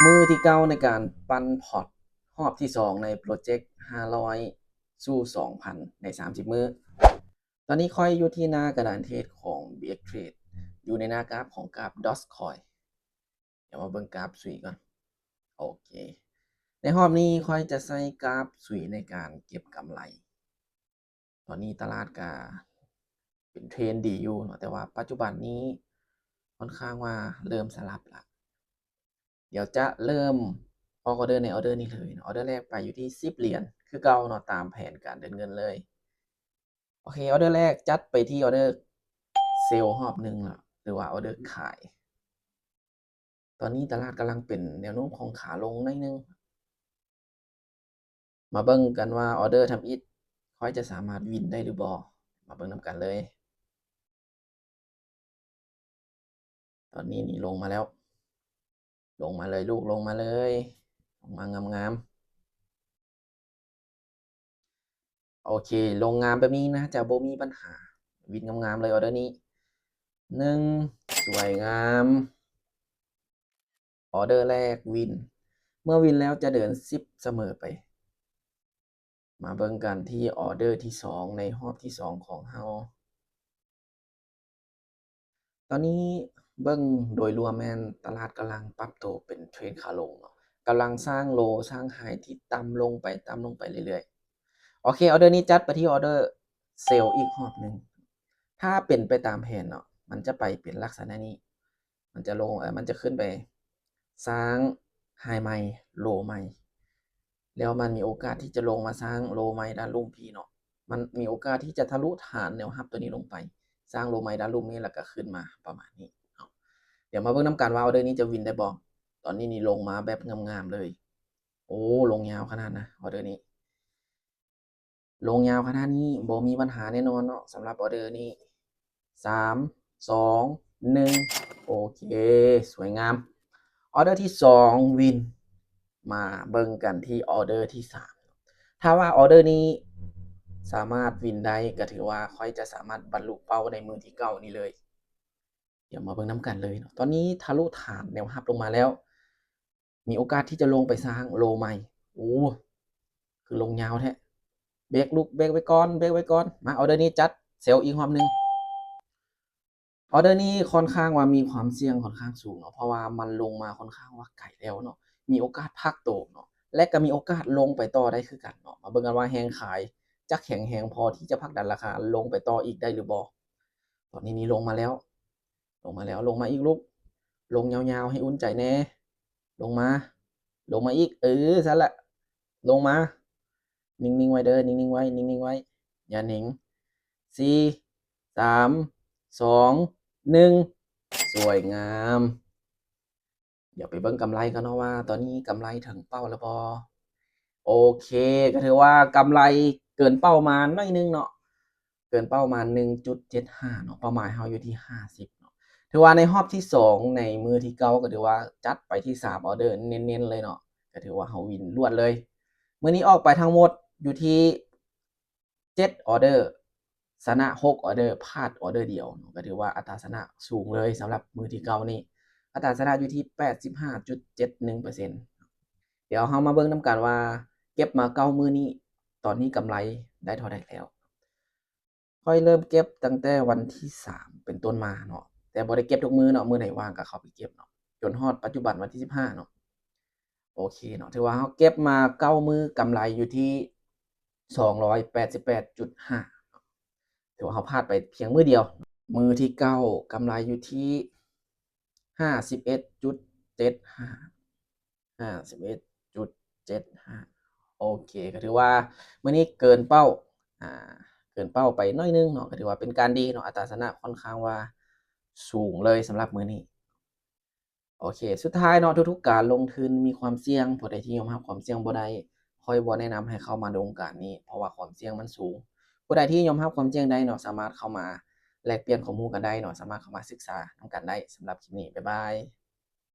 ມື້ທີເກົ້າໃນການປັ່ນພອດຮອບທີສອງໃນໂປຣເຈັກຫ້າຮ້ອຍສູ້ສອງພັນໃນສາມສິບມື້. ຕອນນີ້ຂ້ອຍຢູ່ທີ່ໜ້າກະດານເທຣດຂອງ ບີເອັກເທຣດ ຢູ່ໃນໜ້າກາຟຂອງກາຟ Dogecoin. ດຽວມາເບິ່ງກາຟສຸຍກ່ອນ. ໂອເຄ ໃນຮອບນີ້ຂ້ອຍຈະໃຊ້ກາຟສຸຍໃນການເກັບກຳໄລ. ຕອນນີ້ຕະຫຼາດກະເປັນເທຣນດີຢູ່ເນາະ ແຕ່ວ່າປັດຈຸບັນນີ້ຄ່ອນຂ້າງວ່າເລີ່ມສະຫຼັບລະ. ດຽວຈະເລີ່ມອອກອອເດີໃນອອເດີນີ້ເລີຍເນາະ. ອອເດີແລກໄປຢູ່ທີ່ສິບຫຼຽນຄືເກົ່າເນາະ ຕາມແຜນການເດີນເງິນເລີຍ. ໂອເຄ ອອເດີແລກຈັດໄປທີ່ອອເດີເຊລຮອບໜຶ່ງເນາະ ຫຼືວ່າອອເດີຂາຍ. ຕອນນີ້ຕະຫຼາດກຳລັງເປັນແນວໂນ້ມຂອງຂາລົງໜ້ອຍໜຶ່ງ. ມາເບິ່ງກັນວ່າອອເດີທຳອິດຂ້ອຍຈະສາມາດວິນໄດ້ຫຼືບໍ່? ມາເບິ່ງນຳກັນເລີຍ. ຕອນນີ້ນີ້ລົງມາແລ້ວ ລົງມາເລີຍລູກ ລົງມາເລີຍ ລົງມາງາມໆ. ໂອເຄ ລົງງາມແບບນີ້ໜ້າຈະບໍ່ມີບັນຫາ ວິນງາມໆເລີຍອອເດີນີ້. ໜຶ່ງ ສວຍງາມ ອອເດີແລກວິນ. ເມື່ອວິນແລ້ວຈະເດີນສິບສະເໝີໄປ. ມາເບິ່ງກັນທີ່ອອເດີທີສອງໃນຮອບທີສອງຂອງເຮົາ. ຕອນນີ້ເບິ່ງໂດຍລວມແມ່ນຕະຫຼາດກຳລັງປັບໂຕເປັນເທຣນຂາລົງເນາະ ກຳລັງສ້າງໂລ ສ້າງໄຮທີ່ຕ່ຳລົງໄປ ຕ່ຳລົງໄປເລື້ອຍໆ. ໂອເຄ ອອເດີນີ້ຈັດໄປທີ່ອອເດີເຊລອີກຮອບໜຶ່ງ. ຖ້າເປັນໄປຕາມແຜນເນາະ ມັນຈະໄປເປັນລັກສະນະນີ້ ມັນຈະລົງ ເອີ ມັນຈະຂຶ້ນໄປສ້າງໄຮໃໝ່ ໂລໃໝ່ ແລ້ວມັນມີໂອກາດທີ່ຈະລົງມາສ້າງໂລໃໝ່ດ້ານລຸ່ມພີ້ເນາະ. ມັນມີໂອກາດທີ່ຈະທະລຸຖານແນວຮັບຕົວນີ້ລົງໄປ ສ້າງໂລໃໝ່ດ້ານລຸ່ມນີ້ ແລ້ວກະຂຶ້ນມາປະມານນີ້ເນາະ. ດຽວມາເບິ່ງນຳກັນວ່າອອເດີນີ້ຈະວິນໄດ້ບໍ່? ຕອນນີ້ນີ້ລົງມາແບບງາມໆເລີຍ. ໂອ້ ລົງຍາວຂະໜາດນະ ອອເດີນີ້ ລົງຍາວຂະໜາດນີ້ບໍ່ມີບັນຫາແນ່ນອນເນາະ ສຳລັບອອເດີນີ້. ສາມ ສອງ ໜຶ່ງ ໂອເຄ ສວຍງາມ ອອເດີທີສອງວິນ. ມາເບິ່ງກັນທີ່ອອເດີທີສາມ. ຖ້າວ່າອອເດີນີ້ສາມາດວິນໄດ້ ກະຖືວ່າຂ້ອຍຈະສາມາດບັນລຸເປົ້າໃນມື້ທີເກົ້ານີ້ເລີຍ. ດຽວມາເບິ່ງນຳກັນເລີຍເນາະ. ຕອນນີ້ທະລຸຖານແນວຮັບລົງມາແລ້ວ ມີໂອກາດທີ່ຈະລົງໄປສ້າງໂລໃໝ່. ໂອ້ ຄືລົງຍາວແທ້ ເບຣກລູກ ເບຣກໄວ້ກ່ອນ ເບຣກໄວ້ກ່ອນ. ມາ ອອເດີນີ້ຈັດເຊລອີກຮອບໜຶ່ງ. ອອເດີນີ້ຄ່ອນຂ້າງວ່າມີຄວາມສ່ຽງຄ່ອນຂ້າງສູງເນາະ ເພາະວ່າມັນລົງມາຄ່ອນຂ້າງວ່າໄກແລ້ວເນາະ ມີໂອກາດພັກໂຕເນາະ ແລະກະມີໂອກາດລົງໄປຕໍ່ໄດ້ຄືກັນເນາະ. ມາເບິ່ງກັນວ່າແຮງຂາຍຈະແຂງແຮງພໍທີ່ຈະຜັກດັນລາຄາລົງໄປຕໍ່ອີກໄດ້ຫຼືບໍ່? ຕອນນີ້ນີ້ລົງມາແລ້ວ ລົງມາແລ້ວ ລົງມາອີກລູກ ລົງຍາວໆໃຫ້ອຸ່ນໃຈແດ່. ລົງມາ ລົງມາອີກ ເອີ ຊັ້ນລະ ລົງມາ ນິ່ງໆໄວ້ເດີ ນິ່ງໆໄວ້ ນິ່ງໆໄວ້ ຢ່າໜິງ. ສີ່ ສາມ ສອງ ໜຶ່ງ ສວຍງາມ. ດຽວໄປເບິ່ງກຳໄລກັນເນາະວ່າຕອນນີ້ກຳໄລເຖິງເປົ້າແລ້ວບໍ່? ໂອເຄ ກະຖືວ່າກຳໄລເກີນເປົ້າມາໜ້ອຍໜຶ່ງເນາະ ເກີນເປົ້າມາໜຶ່ງຈຸດເຈັດຫ້າເນາະ ເປົ້າໝາຍເຮົາຢູ່ທີ່ຫ້າສິບເນາະ. ຖືວ່າໃນຮອບທີສອງໃນມື້ທີເກົ້າກະຖືວ່າຈັດໄປທີ່ສາມອອເດີເນັ້ນໆເລີຍເນາະ ກະຖືວ່າເຮົາວິນລວດເລີຍ. ມື້ນີ້ອອກໄປທັງໝົດຢູ່ທີ່ ເຈັດອອເດີ ຊະນະຫົກອອເດີ ພາດອອເດີດຽວເນາະ ກະຖືວ່າອັດຕາຊະນະສູງເລີຍສຳລັບມື້ທີເກົ້ານີ້ ອັດຕາຊະນະຢູ່ທີ່ແປດສິບຫ້າຈຸດເຈັດໜຶ່ງເປີເຊັນ. ດຽວເຮົາມາເບິ່ງນຳກັນວ່າເກັບມາເກົ້າມື້ນີ້ ຕອນນີ້ກຳໄລໄດ້ເທົ່າໃດແລ້ວ. ຂ້ອຍເລີ່ມເກັບຕັ້ງແຕ່ວັນທີສາມເປັນຕົ້ນມາເນາະ ແຕ່ບໍ່ໄດ້ເກັບທຸກມື້ເນາະ ມື້ໃດວ່າງກະເຂົ້າໄປເກັບເນາະ ຈົນຮອດປັດຈຸບັນວັນທີສິບຫ້າເນາະ. ໂອເຄເນາະ ຖືວ່າເຮົາເກັບມາເກົ້າມື້ ກຳໄລຢູ່ທີ່ສອງຮ້ອຍແປດສິບແປດຈຸດຫ້າ ຖືວ່າເຮົາພາດໄປພຽງມື້ດຽວ. ມື້ທີເກົ້າ ກຳໄລຢູ່ທີ່ຫ້າສິບເອັດຈຸດເຈັດຫ້າ ຫ້າສິບເອັດຈຸດເຈັດຫ້າ. ໂອເຄ ກະຖືວ່າມື້ນີ້ເກີນເປົ້າ ອາ ເກີນເປົ້າໄປໜ້ອຍໜຶ່ງເນາະ ກະຖືວ່າເປັນການດີເນາະ ອັດຕາຊະນະຄ່ອນຂ້າງວ່າສູງເລີຍສຳລັບມື້ນີ້. ໂອເຄ ສຸດທ້າຍເນາະ ທຸກໆການລົງທຶນມີຄວາມສ່ຽງ ຜູ້ໃດທີ່ຍອມຮັບຄວາມສ່ຽງບໍ່ໄດ້ ຂ້ອຍບໍ່ແນະນຳໃຫ້ເຂົ້າມາໃນວົງການນີ້ ເພາະວ່າຄວາມສ່ຽງມັນສູງ. ຜູ້ໃດທີ່ຍອມຮັບຄວາມສ່ຽງໄດ້ເນາະ ສາມາດເຂົ້າມາແລກປ່ຽນຄວາມຮູ້ກັນໄດ້ເນາະ ສາມາດເຂົ້າມາສຶກສານຳກັນໄດ້. ສຳລັບຄລິບນີ້ ບາຍບາຍ.